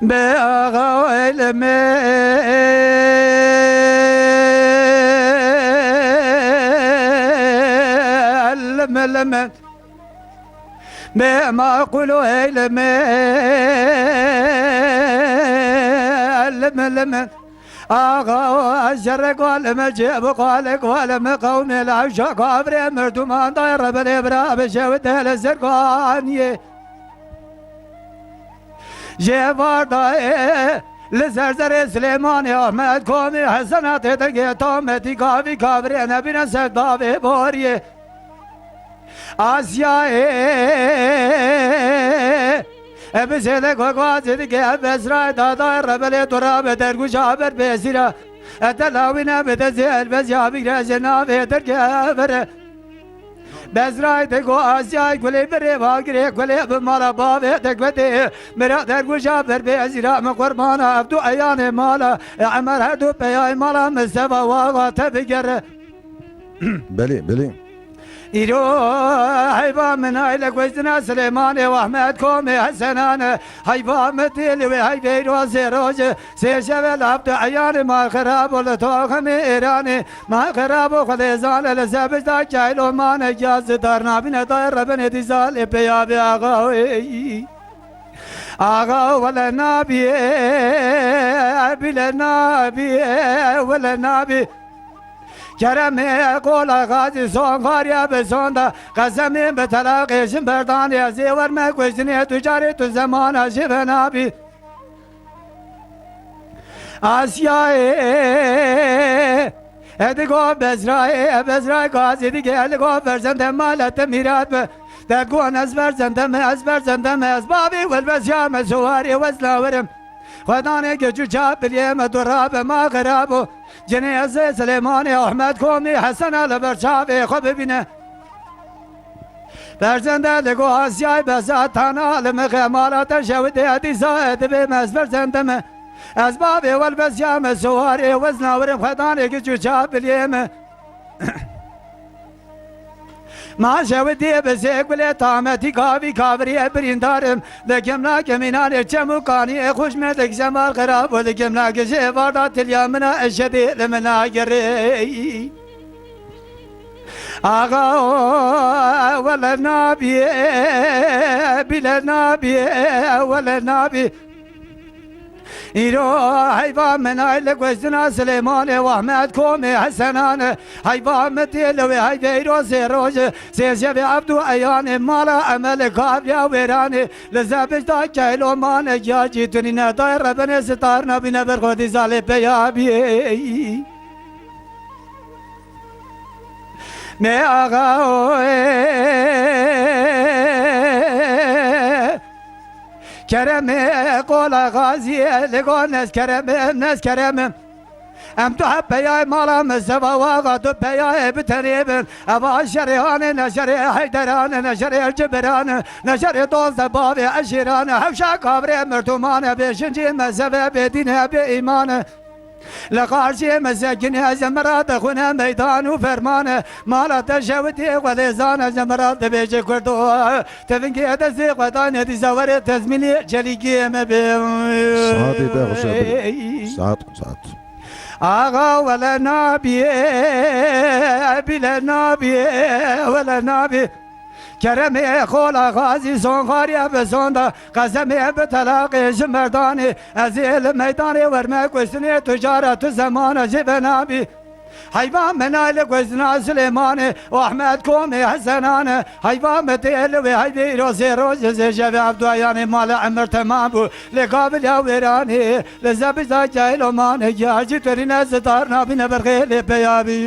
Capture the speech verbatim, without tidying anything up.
Be axa eyleme, elme, leme. Be maqulu eyleme, elme, leme. Axa ez jere galime cê bi qalek valime qewmê lewşa kabrê merduman day rebelê bira bi şewite li zirganiyê. Jê vardayê li zerzerê Silêmanê Ahmet Komî Hesena tê dengê tametî kavî kabrê nebîne ser davê boriyê. Asyayê e bi zêde gogoa zêdike e bezrayê dadayê rebelê tu rabe derguja ber bêzîra. E te lawîne bi dezê elbezya bigre zê navê derge vere. Bezrayê te go Asyayê gulê birê bagirê gulê bi mala bavê te gotê. Mira derguja ber bêzîra min qurbana ev du eyanê mala. E Emer her du peyayê mala min seva waxa te bigere. Belê, belê. Îro heyva min ay li guzdina Silêmanê û Ahmet Komê Hesenan e. Heyva min tê li wê heyvê îro sê roj e, sê şev e li heft eyanê ma xirab û li toximê Êranê. Ma xirab û xwedêzan e li sebizda keylo mane ya zidar nabîne dayê rebinê dîza lê peya bê axa wê. Axa wele nabî, bile nabî, wele nabî. Keremê qola xazî son xariya bi son da. Qesemê bi telaqê jin berdanê ez ê werme kuştinê tu carê tu zemana ji ve nabî. Asyayê e digo bezrayê e bezrayê gazî dige e digo berzende male te mîrat be. Te gon ez berzende me ez berzende me ez bavî welbez ya me suwarê wezna werim. Xwedanê geç û çap biliyê me dora be ma xirab û. Cinê ez ê Silêmanê Ahmet Komî Hesena li ber çavê xwe bibîne. Berzende li go Asyayê beza tana li mixe mala te şewitê dîsa e dibê me ez berzende me. Ez bavê welbez ya me suwarê wezna werim Xwedanê geç û çap biliyê me. Ma şewitiyê bi zê gulê tametî kavî kaviriyê birîndarim. Li kimna kimînanê çem û kaniyê xûş me dikşe mal xirab û li kimna gijê varda tiliya min a eşedê li min a gerê. Axa o wele nabî, bîle nabî, wele nabî. Îro heyva min ay li guzdina Silêmanê û Ahmet Komê Hesenan e. Heyva min tê li wê heyvê îro sê roj e, sê şevê ev du eyanê mala Emel e kaviya wêranê. Li zebişta keylo mane ya cî tunîne day rebinê sitar nabîne ber xwedî zalê peya bî. Me axa o, e, Keremê qola xazî li go nez keremê, nez keremê. Em tu hep peyayê mala min seva waxa tu peyayê bi tenê bin. Eva şerê hanê ne şerê heyderan ne şerê cibiran ne şerê doze bavê eşîran hewşa kavrê merdûmanê bê şincî mezhebe bê dîne bê îmane. Li qarşiyê mesekinê ez ji min re dixwine meydan û fermane. Mala te şewitiyê xwedêzan ez ji min re dibêje Kurdo. Tevingê destê xwe dane dîsa were tezmînê çelîkiyê me be. Saetê te xweş e, saet, saet. Axa wele nabî, bîle nabî, wele nabî. Keremê xola xazî son xariye bi son da. Qesemê bi telaqê ji merdanê. Ez ê li meydanê werme kuştinê tu cara tu zemana jê ve nabî. Heyva min ay li kuştina Silêmanê û Ahmet Komê Hesenanê. Heyva min tê li wê heyvê îro sê roj zê jevê evduayanê male emir temam bû. Lê kaviliya wêranê li zebizda cahil omanê ya jî tu rîne zitar nabîne berxê lê peya bî.